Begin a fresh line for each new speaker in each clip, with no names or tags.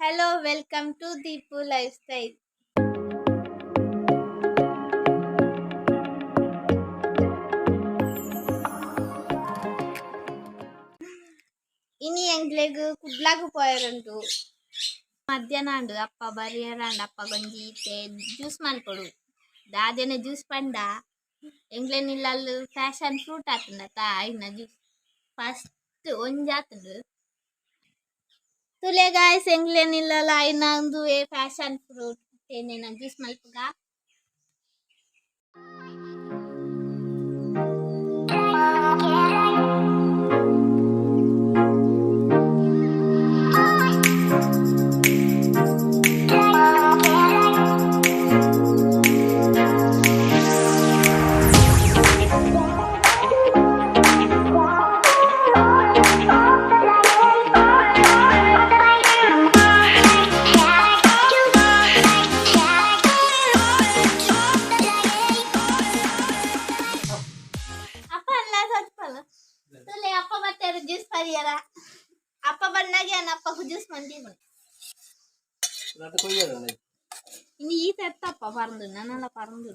Hello welcome to Deepu lifestyle. ಇನಿ ಎಂಕ್ಲೆಗ್ ಕುಡ್ಲಾಗ್ ಪೋಯೆರುಂಡು. ಮಧ್ಯಾಹ್ನ ಆಂಡ್ ಅಪ್ಪ ಬರಿಯೆರಾಂಡ್. ಅಪ್ಪ ಗೊಂಜಿ ಇತ್ತೆ ಜ್ಯೂಸ್ ಮಲ್ಪೊಡು. ದಾದೆನ ಜ್ಯೂಸ್ ಪಂಡ ಎಂಕ್ಲೆನ ಇಲ್ಲಲ್ ಫ್ಯಾಷನ್ ಫ್ರೂಟ್ ಆತುಂಡತ ಐನ ಜ್ಯೂಸ್ ಫಸ್ಟ್ ಒಂಜಾತುಂಡು. ತುಲೆ ಗಾಯ್ಸ್, ಎಂಕ್ಲೆನ ಇಲ್ಲಲ್ ಐನ ಉಂದುವೆ ಫ್ಯಾಷನ್ ಫ್ರೂಟ್ ಏನೇನ ಜ್ಯೂಸ್ ಮಲ್ಪುಗ. ಅಪ್ಪ ಅಲ್ಲ ಸತ್ಪಲ್ಲ ತುಲೆ ಅಪ್ಪ ಬತ್ತೆರ್ ಜ್ಯೂಸ್ ಪರಿಯರ. ಅಪ್ಪ ಬಣ್ಣಗೆ ಅಪ್ಪಗೂ ಜ್ಯೂಸ್ ಮಂದಿಗುಂಡು. ಇನಿ ಈ ತತ್ತಪ್ಪ ಪರಂದು ನನಲ ಪರಂದು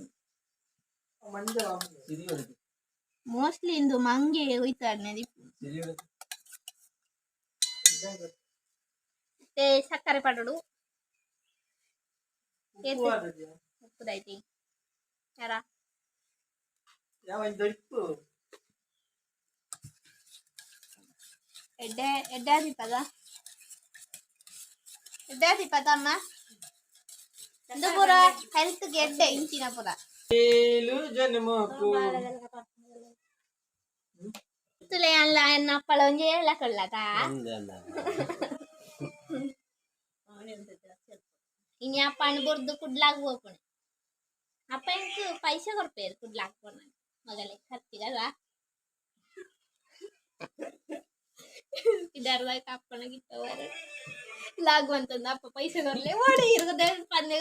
ಮೋಸ್ಟ್ಲಿ ಇಂದು ಮಂಗೆ ಹೋಯ್ತಾರೆ ದಿಪ್ಪು. ಮತ್ತೆ ಸಕ್ಕರೆ ಪಡೋಡು ಉಪ್ಪುದೈತಿ ಯಾರ. ಎಡ್ಡೆ ಎಡ್ಡೆ ದೀಪದ ಎಡ್ಡೆ ದೀಪದ ಅಮ್ಮ. ಇಂದು ಪೂರ ಹೆಲ್ತ್ ಎಡ್ಡೆ ಇಂಚಿನ ಪೂರ. ತುಲೆ ಅಲ್ಲ ಎನ್ನ ಅಪ್ಪಳ ಒಂಜಿ ಹೇಳ ಕೊಳ್ಳದ. ಇನಿ ಅಪ್ಪನ ಬುರ್ದು ಕುಡ್ಲಾಗ್ ಹೋಗ್ಪುಣೆ. ಅಪ್ಪ ಎಂಕ್ ಪೈಸೆ ಕೊರ್ಪೇರು ಕುಡ್ಲಾಗ್ ಪೋನ ಮಗಲೆ ಖರ್ಚಿಗಲ್ಲ. ಇದರ್ದಾಗ ಅಪ್ಪನ ಗಿತ್ತವರ ಲಾಗುವಂತಂದು ಅಪ್ಪ ಪೈಸೆ ಕೊರ್ಲೆ ಓಡಿ ಇರ್ಗದೆ ಪನ್ನೆ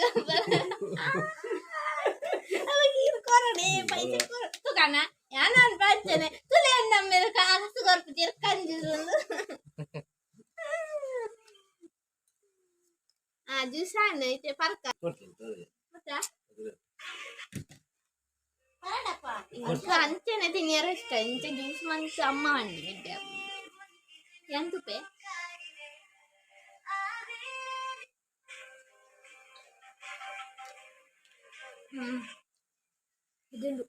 ಅವಾಗ ಇರು ಕೊರಡೆ ಪೈಸೆ ಕೊರ ತುಗಾನ ಯಾನ ಪಂಚನೆ ತುಲೆ ನಮ್ಮೇಲೆ ಕಾಸು ಕೊರ್ಪುಜೀರ್ ಕಂಜೂಸ್. ಆ ಜ್ಯೂಸ್ ಆಂಡ್ ಇತ್ತೆ ಪರ್ಕ ಗೊತ್ತಾ? ಇಂಕ ಅಂಚೆನೆ ತಿನಿಯರ ಇಷ್ಟ. ಇಂಚ ಜ್ಯೂಸ್ ಮಂತ್ ಅಮ್ಮ ಅಂಡಿ ಎಡ್ಡೆ ಎಂತುಪೆ. ಇದುಂಡು.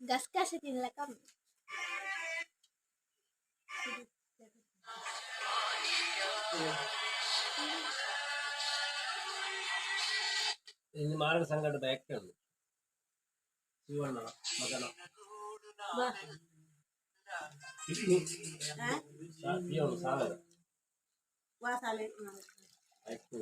ಗಸಗಸೆ ತಿನ್ಲಕ್ಕ.
ಇನ್ನು ಮಾರಕ ಸಂಕಟ ಬ್ಯಾಕ್ ಉಂಟು ಶಿವಣ್ಣ ಮಗನ ಸಾವಿರ ಆಯ್ತು.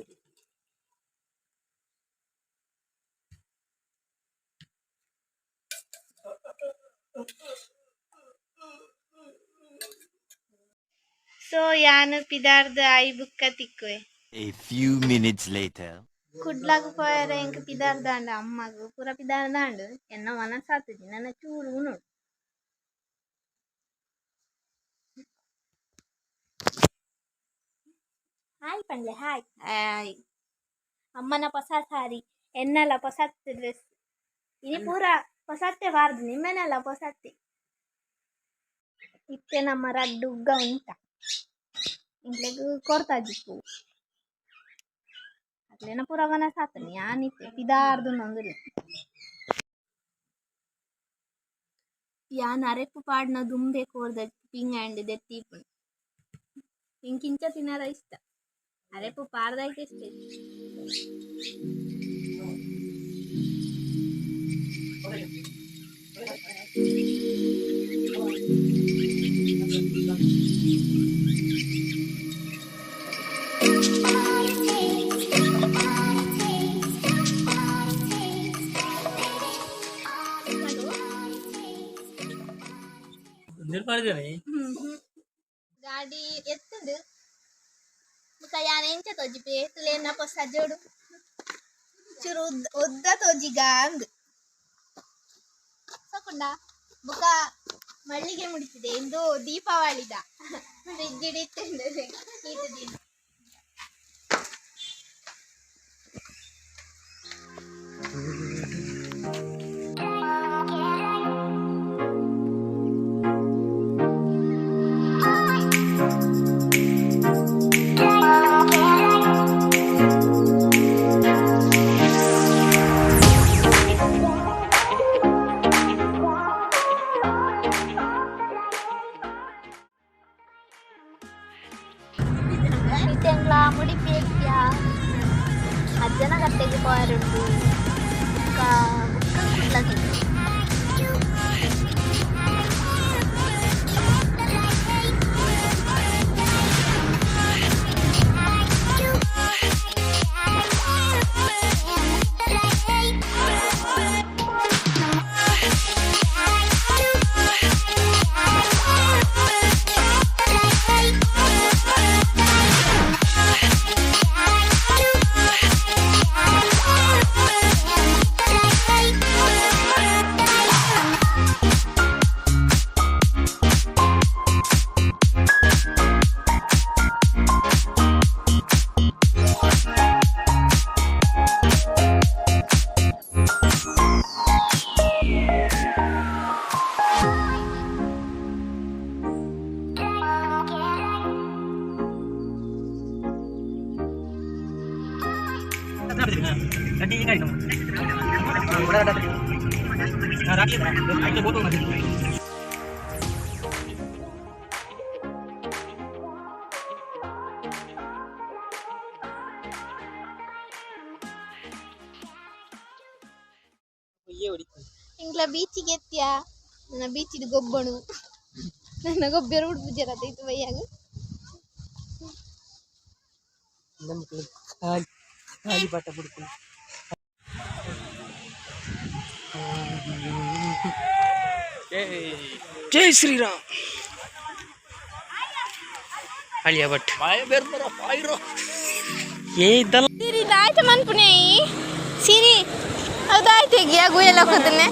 ಸೊ ಯಾನು ಪಿದಾರ್ದ ಆಯಿ ಬುಕ್ಕ ತಿಕ್ಕುವೆ.
A few minutes later.
ಕುಡ್ಲಾಗ ಪೋಯರೆ ಎಂಕ್ ಪಿದಾರ್ದಾಂಡ ಅಮ್ಮಗ್ ಪೂರ ಪಿದಾರ್ದಾಂಡ್. ಎನ್ನ ಮನಸ್ಸಾತುಜಿ ನನ್ನ ಚೂರು ಉಣೋಡು. ಹಾಯ್ ಪಂಡ್ಲೆ ಹಾಯ್ ಹಾಯ್. ಅಮ್ಮನ ಹೊಸ ಸಾರಿ ಎನ್ನಲ ಹೊಸತ್ ಡ್ರೆಸ್. ಇನಿ ಪೂರ ಹೊಸತ್ತೆ ಬಾರ್ದು ನಿಮ್ಮೆನೆಲ್ಲ ಹೊಸತ್ತೆ. ಇತ್ತೆ ನಮ್ಮ ರಡ್ಡ್ ಉಗ್ಗ ಉಂಟ ಎಂಕ್ಲೆಗ್ ಕೊರ್ತಾಜಿಪ್ಪು ಅಕ್ಲೆನ ಪೂರ ವನಸಾತುಂಡು. ಯಾನ್ ಇತ್ತೆ ಪಿದಾರ್ದು ಉಂಡೊಂದುಲ್ಲೆ. ಯಾನ್ ಅರೆಪು ಪಾಡ್ನ ದುಂಬೆ ಕೋರ್ದ ಪಿಂಗಾಂಡ್ ದೆತ್ತೀಪುಂಡು. ಎಂಕ್ ಇಂಚ ತಿನರ ಇಷ್ಟ. ಅರೆಪು ಪಾರ್ದಾಯ್ಕೆ ಇಷ್ಟ. ಗಾಡಿ ಎತ್ತುಂಡು. ಬೊಕ ಯಾನ್ ಎಂಚ ತೋಜಿಪೆ ತುಲೆನ ಪೊಸ ಜೋಡು. ಚೂರು ಉದ್ದ ಉದ್ದ ತೋಜಿಗ ಅಂದ್ ಸಕುಂಡ ಬುಕ ಮಲ್ಲಿಗೆ ಮುಡಿತಿದೆ ಇಂದು ದೀಪಾವಳಿದ ಫ್ರಿಜ್ ಇಟ್ಟಿಂದು ಈತ ದಿನ. ಇತ್ತೆಂಗ್ಲ ಮುಡಿಪಿ ಅಜ್ಜನ ಕಟ್ಟೆಗೆ ಪೋಯರುಂಡು. ಬುಕ್ಕ ಬುಕ್ಕ ಕುಡ್ಲಗೆ. ಇಂಗ್ಲ ಬೀಚಿಗೆ ಎತ್ತಿಯ ನನ್ನ ಬೀಚಿದ ಗೊಬ್ಬಣು ನನ್ನ ಗೊಬ್ಬರ ಉಡ್ಪುಜರ ಇತ್ತು ಬಯ್ಯಾಗ.
ಖಾಲಿ ಖಾಲಿ ಬಾಟ ಬಿಡ್ತೀನಿ. ಜೈ ಶ್ರೀರಾಮ್. ಅಳಿಯ ಭಟ್ ಏ ಇದ್ದಲ್ಲ.
ಸಿರಿ ದಾಯ್ತ ಮನ್ಪುನೆ ಸಿರಿ ಹೌದಾಯ್ತು ಈಗ ಗುಯಲ್ಲ ಹೋದನೆ.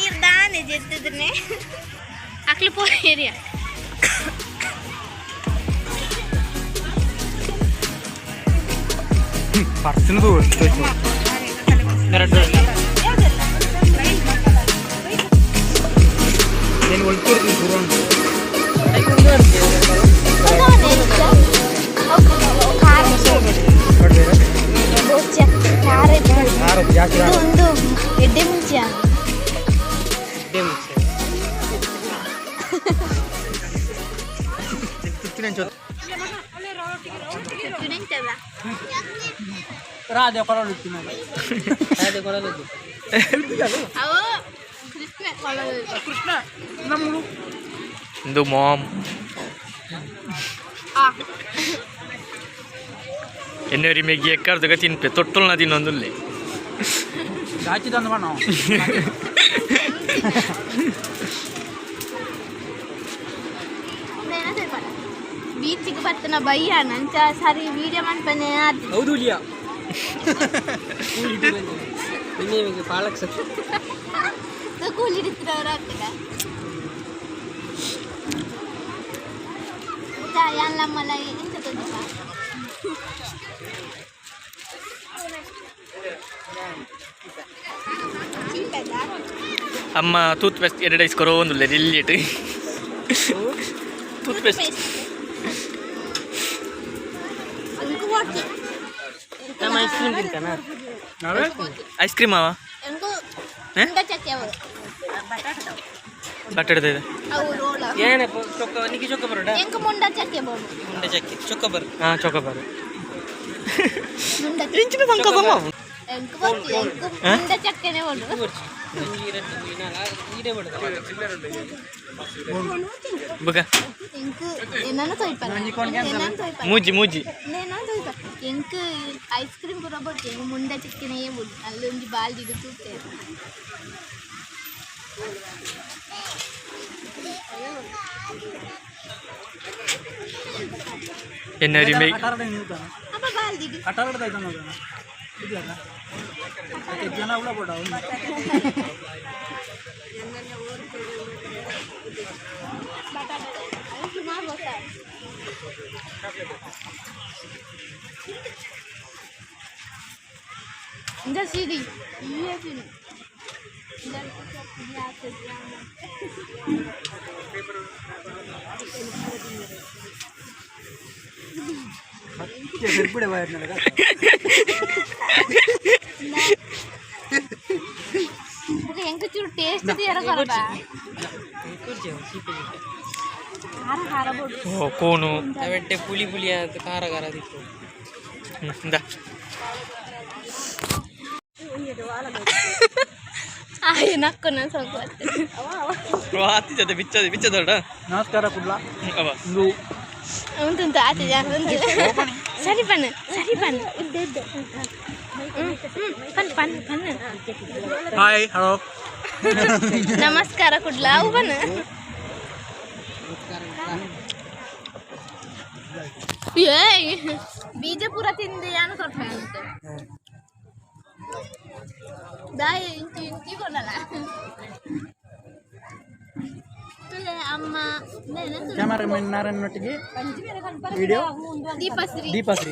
ಇರ್ದಾನೆ ಜೆತ್ತದನೆ ಅಕ್ಲು ಪೋಯೇರಿಯ.
ಪರ್ಸನದು.
ಇದು ಒಂದು ಎಡ್ಡೆ ಮುಂಚೆ.
ರಾಧೆ ಕೊಡಲು. ರಾಧೆ ಕೊಡಲು.
ಅವು ಕೃಷ್ಣ.
ಕೃಷ್ಣ ನಮ್ಮಳು.
ಇಂದು ಮಾಮ್ ಎನ್ನೋರಿ ಮೆಗ್ಗಿ ಎಕ್ಕರ್ದಗ ತಿನ್ಪೆ ತೊಟ್ಟುಲ್ನ ತಿನ್ನೊಂದುಲ್ಲೆ.
ದಾಚಿ ತಂದು ಬಣ್ಣ.
ಬೀಚಿಗೆ ಬರ್ತನ ಬಯ್ಯ ನಂಚ ಸರಿ ವೀಡಿಯೋ ಮನ್ಪನೆ ಅದು.
ಹೌದು ಇಲಿಯಾ. ನಿಮಗೆ ಪಾಲಕ್ ಸತ್ತು.
ಕೂಲಿ ಹಿಡಿತಿರವ್ರು ಆಗ್ತದ ಯಾನ್ಲಮ್ಮಲ ಎಂತ ತೊಂದಿಪ್ಪ.
ಅಮ್ಮ ಟೂತ್ ಪೇಸ್ಟ್ ಎರಡು ಐಸ್ ಕೊರೋ ಒಂದುಲ್ಲೆ ಇಲ್ಲಿಟ್ಟು ಟೂತ್ ಪೇಸ್ಟ್.
ನಮ್ಮ ಐಸ್ ಕ್ರೀಮ್ ತಿಂತಾನ.
ಐಸ್ ಕ್ರೀಮ್ ಅವ.
ಎಂಕು. ಮುಂಡ ಚಕ್ಕೆ ಅವು.
ಬಟ್ಟೆದ ಇದೆ.
ಅವು ರೋಲ.
ಏನೇ ಚೊಕ್ಕ ನಿಕ್ಕಿ ಚೊಕ್ಕ ಬರೋಡ.
ಎಂಕ್ ಮುಂಡ ಚಕ್ಕೆ ಬೋಡು.
ಮುಂಡೆ ಚಕ್ಕೆ ಚೊಕ್ಕ ಬರ್.
ಹಾ, ಚೊಕೊಬಾರ್.
ಮುಂಡ.
ಇಂಚಿನ ತನಕ ಸಮ.
ಎಂಕ್ ಗೊತ್ತು, ಎಂಕ್ ಮುಂಡ ಚಕ್ಕೆನೆ ಬೋಡು.
ಬುಗ.
ಎಂಕ್ ಏನನ ತೋಯ್ಪಲ್ಲ, ಏನನ ತೋಯ್ಪಲ್ಲ.
ಮೂಜಿ ಮೂಜಿ.
ನೇನ ತೋಯ್ಪ. ಎಂಕ್ ಐಸ್ ಕ್ರೀಮ್ ಪೂರ ಬೋಡ್ಚಿ, ಎಂಕ್ ಮುಂಡ ಚಕ್ಕೆನೇ ಬೋಡು. ಅಲ್ಲೊಂಜಿ ಬಾಲ್ದಿಡ್ ತೂತೆ.
ಎನ್ನರಿ ಮೇ.
ಅಪ್ಪ, ಬಾಲ್ದಿಡ್. ಬಟಾಟೆ ಅವು ಸುಮಾರು ಗೊತ್ತಾ. ಇಂದ ಸಿಡಿ ಇಲ್ಲೇ ತಿನ್ನು. ಎಂಕ ಚೂರು ಟೇಸ್ಟ್ ತೀರ ಕೊರಬ. ಖಾರ ಖಾರ ಬೋಡು.
ಓ ಕೋನು.
ಅವೆಡ್ಡೆ ಪುಳಿ ಪುಳಿ ಅಂತ ಖಾರ ಖಾರ ದಿಕ್ಕು.
ಇಂದ.
ಆಯ್ ನಕ್ಕು ನಾನು ಸ್ವಲ್ಪ.
ಆತಿ ಜೊತೆ ಬಿಚ್ಚದ ಬಿಚ್ಚದೋಡ.
ನಮಸ್ಕಾರ ಕುಡ್ಲ.
ಅವ.
ಇಂದು.
ಉಂಟುಂಟು, ಆಚೆ ಜಾ ಉಂಟು. ಸರಿ ಪಣ್ಣು, ಸರಿ ಪಣ್ಣು. ಉದ್ದ ಉದ್ದ. ಪನ್ ಪನ್ ಪನ್.
Hi, hello.
ನಮಸ್ಕಾರ ಕುಡ್ಲ, ಅವು ಬನ್ನ. ಏಯ್, ಬೀಜಪುರ ತಿಂದು ಏನು ಸ್ವಲ್ಪ ಅಂತೆ. ದಾಯಿ ಇಂಚಿ ಇಂಚಿ ಕೊಡಲ್ಲ ಅಮ್ಮ.
ಕ್ಯಾಮರಾಮನ್ ನಾರಾಯಣನೊಟ್ಟಿಗೆ video.
Deepashree.
Deepashree.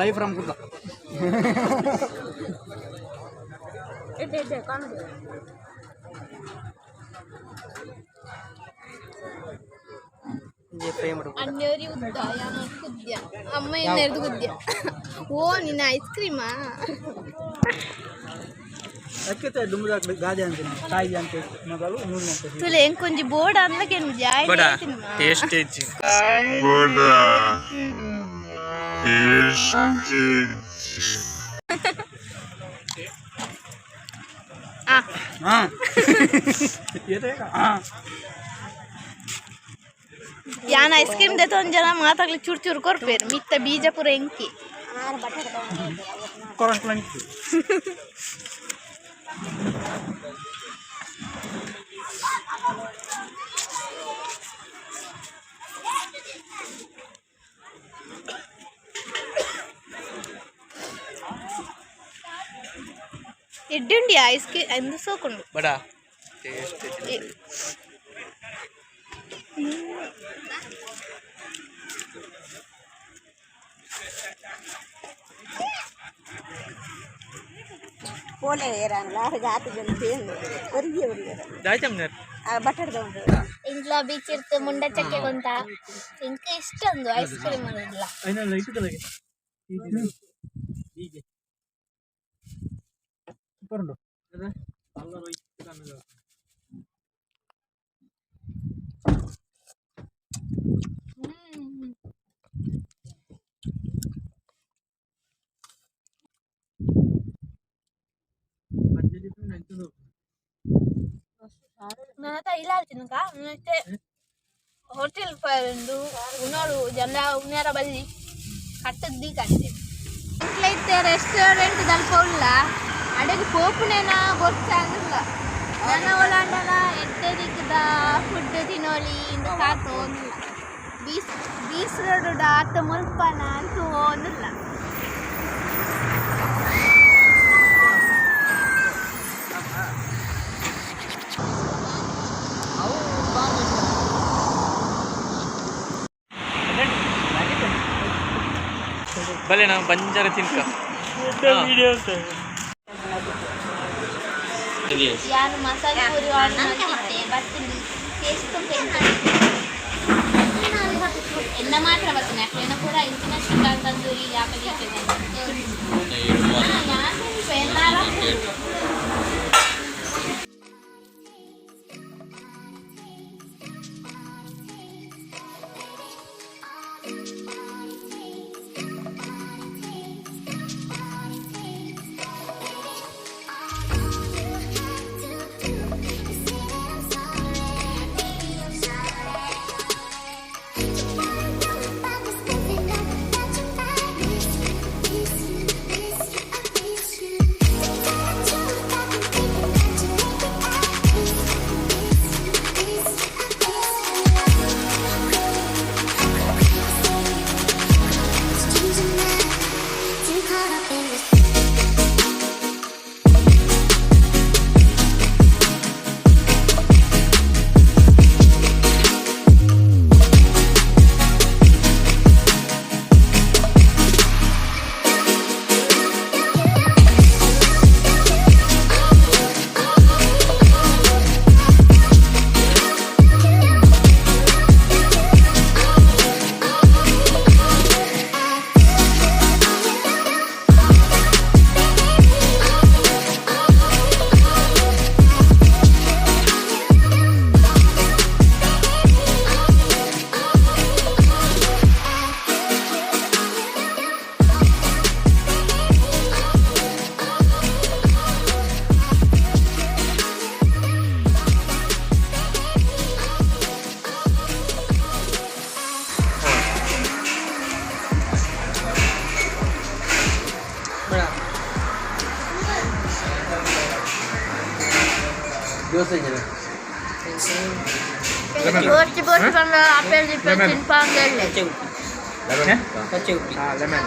Live from Kudla.
ಅಣ್ಣವ್ರಿ ಉದ್ದ ಯಾನ ಕುದ್ಯ ಅಮ್ಮ ಎಣ್ಣೆರ್ದು ಕುದ್ಯ. ಓ, ನಿನ್ನ ಐಸ್ ಕ್ರೀಮಾ?
ಅಕ್ಕಿತ ದುಂಬುದ ಗಾದೆ ಅಂತೀನಿ ತಾಯಿ ಅಂತ ಮೊದಲು ನೂರು ಅಂತ.
ತುಲೆ, ಎಂಕೊಂಜಿ ಬೋರ್ಡ್ ಅಂದ್ಲಕ್ಕೆ.
ಬಡ ಟೇಸ್ಟ್ ಹೆಚ್ಚಿ.
Buddha is
ಹಾಂ, ಹಾಂ.
ಯಾನ್ ಐಸ್ ಕ್ರೀಮ್ ದೇತ ಒಂದ್ ಜನ ಮಾತಾಗ್ಲಿ ಚೂರು ಚೂರು ಕೊರ್ಪೇರು ಮಿತ್ತ ಬೀಜಪುರ ಎಂಕಿ.
ಕೊರಂಟ್ಲ ನಿಂತು.
ಎಡ್ಡುಂಡಿ ಐಸ್ ಕ್ರೀಮ್ ಎಂದು ಸೋಕೊಂಡು.
ಬಡ ಟೇಸ್ಟ್ ಹೆಚ್ಚಿ.
ಪೋಲೆ ಏರಾನ್ಲ ಆತು ಜನ ತೇಂದು ಒರಿಗೆ ಒರಿಗೆ.
ದಾಯ್ತಮ್ನಾರ್.
ಬಟಾಟದ ಉಂಟು.
ಇಂಗ್ಲ ಬೀಚ್ ಇರ್ತು ಮುಂಡ ಚಕ್ಕೆ ಗೊಂತ. ಇಂಕ ಇಷ್ಟ ಒಂದು ಐಸ್ ಕ್ರೀಮ್ ಇಲ್ಲ.
ಸೂಪರ್ ಉಂಟು.
ನನ್ನ ಹತ್ರ ಇಲ್ಲ ತಿನ್ಕ ಮತ್ತೆ ಹೋಟೆಲ್ ಉಂಡು ಉನ್ನೋಡು ಜನ ಉಣ್ಯಾರ ಬಲ್ಲಿ ಕಟ್ಟದ್ದಿ ಕಂತೆ. ಇಂಕ್ಲೈತೆ ರೆಸ್ಟೋರೆಂಟ್ ದಲ್ಪ ಉಲ್ಲ. ಅಡೆಗೆ ಪೋಪುನೇನ ಬೊರ್ಚ ಅಂದಿಲ್ಲ. ನನ್ನ ಒಳಾಂಡಲ ಎಡ್ಡೆ ದಿಕ್ಕದ ಫುಡ್ ತಿನ್ನೋಲಿ ಇಂದ ಕಾತು ಒಂದಿಲ್ಲ. ಬೀಸ್ ಬೀಸ್ ರೋಡ್ ಆತ ಮುಲ್ಪನ ಅಂತ ಒಂದಿಲ್ಲ.
ಬಲೆ ನಾವು ಬಂಜಾರ ತಿನ್ಕ.
ಯಾರು ಮಸಾಲೆ ಪೂರಿ ಆರ್ಡರ್ ಮಾಡ್ತಿದ್ದೆ, ಬರ್ತೀನಿ. ಟೇಸ್ಟ್. ಎನ್ನ ಮಾತ್ರ ಬರ್ತನೆ ಅಕ್ಲೆನ ಪೂರ ಇಂಚಿನ ಚಿಕನ್ ತಂದೂರಿ ಯಾಪ.
ದೋಸೆ ಜನ.
ಬೋರ್ಚಿ ಬೋರ್ಚಿ ಬಂದ ಆಪಲ್ ಗಿಪಲ್ ತಿನ್ಪಾಂಗೆಳ್ಳೆ.
ಲೆಮನ್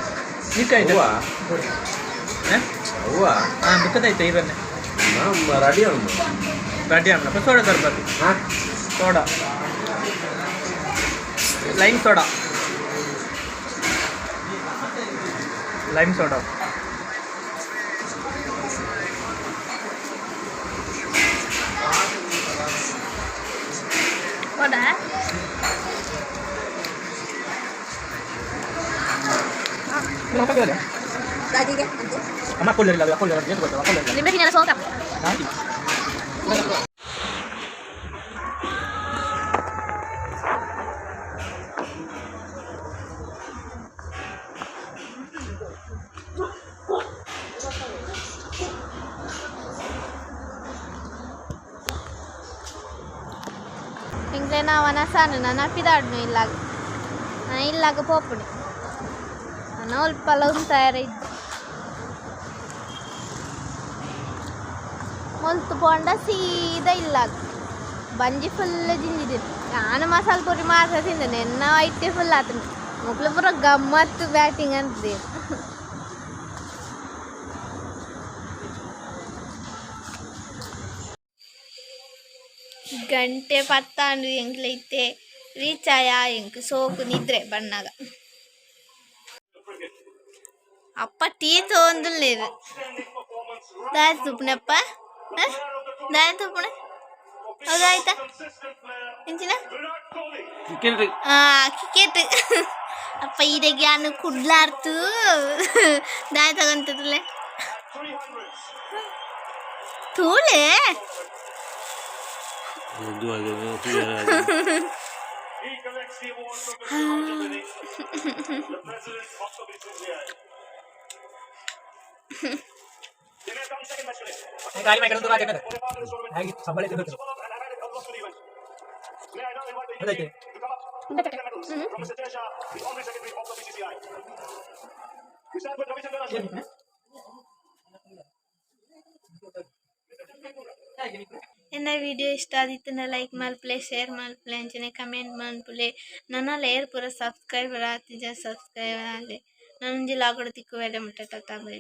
ನಿಕ್ಕ.
ಹೂವಾ? ಹೂವಾ?
ಹಾಂ, ಬುಕ್ಕದೈತೆ ಇರನ್ನೆ.
ನಮ್ಮ ರೆಡಿ ಉಂಟು.
ರೆಡಿ ಆಮ್ಲ ಸೋಡಾ ತರ್ಬಾರ್ದು.
ಹಾಂ.
Soda, lime soda, lime soda.
ಕೊಡ.
ದಾದಿಗೆ ಅಂತೆ.
ಅಮ್ಮ ಕೊಳ್ಳಿರಲ್ಲ, ಕೊಳ್ಳಿರಲ್ಲ, ಕೊಳ್ಳಿರಲ್ಲ.
ನಿಂಬೆ ತಿನ್ನಲ್ಲ ಸೋಕ. ಎಂಕ್ಲೆನ ವನಸಾನು ನನ್ನ ಪಿದಾಡ್ನು ಇಲ್ಲಾಗ ನಾನು ಇಲ್ಲಾಗ ಪೋಪುಣಿ ನಾನು ಅಲ್ಪ ಉಂತಾರ ಇದ್ದು ಮೊಲ್ತು ಪೋಂಡ ಸೀದಾ ಇಲ್ಲಾಗ ಬಂಜಿ ಫುಲ್ ಜಿಂಜಿದಿನಿ. ನಾನು ಮಸಾಲೆ ಪುರಿ ಮಾತ್ರ ತಿಂದೆ. ಎನ್ನ ಐಟೆ ಫುಲ್ ಆತನು. ಮೊಕ್ಲು ಪೂರ ಗಮ್ಮತ್ತು ಬ್ಯಾಟಿಂಗ್ ಅಂತಿದೆ. ಗಂಟೆ ಪತ್ತಾಂಡು ಎಂಕ್ಲ ಇತ್ತೆ ರೀಚ್ ಆಯ. ಎಂಕ್ ಸೋಕು ನಿದ್ರೆ ಬಣ್ಣಾಗ. ಅಪ್ಪ ಟೀ ತಗೊಂದಿಲ್ಲ. ದಾರಿ ತುಪ್ಪನಪ್ಪ, ದಾರಿ ತುಪ್ಪಣ. ಹೌದಾಯ್ತಾ ಎಂಚಿನ ಕ್ರಿಕೆಟ್ ಅಪ್ಪ ಇರೆಗೆ ಅನ್ನು ಕುಡ್ಲಾರ್ತು. ದಾರಿ ತಗೊಂತದಲ್ಲ ತೂಲೆ. ಎನ್ನ ವಿಡಿಯೋ ಇಷ್ಟ ಆದಿತ್ತಂಡ ಲೈಕ್ ಮಲ್ಪುಲೆ, ಶೇರ್ ಮಲ್ಪುಲೆ, ಅಂಚನೆ ಕಮೆಂಟ್ ಮಲ್ಪುಲೆ. ನನ್ನ ಲೇಯರ್ ಪೂರ ಸಬ್ಸ್ಕ್ರೈಬರ್ ಆತಿಜ, ಸಬ್ಸ್ಕ್ರೈಬರ್ ಆಲೆ. ನಾನೊಂಜಿ ಲಾಗೋಡು ತಿಕ್ಕುವೆರೆ ಮುಟ್ಟ. ಟಾಟಾ, ಬೈ.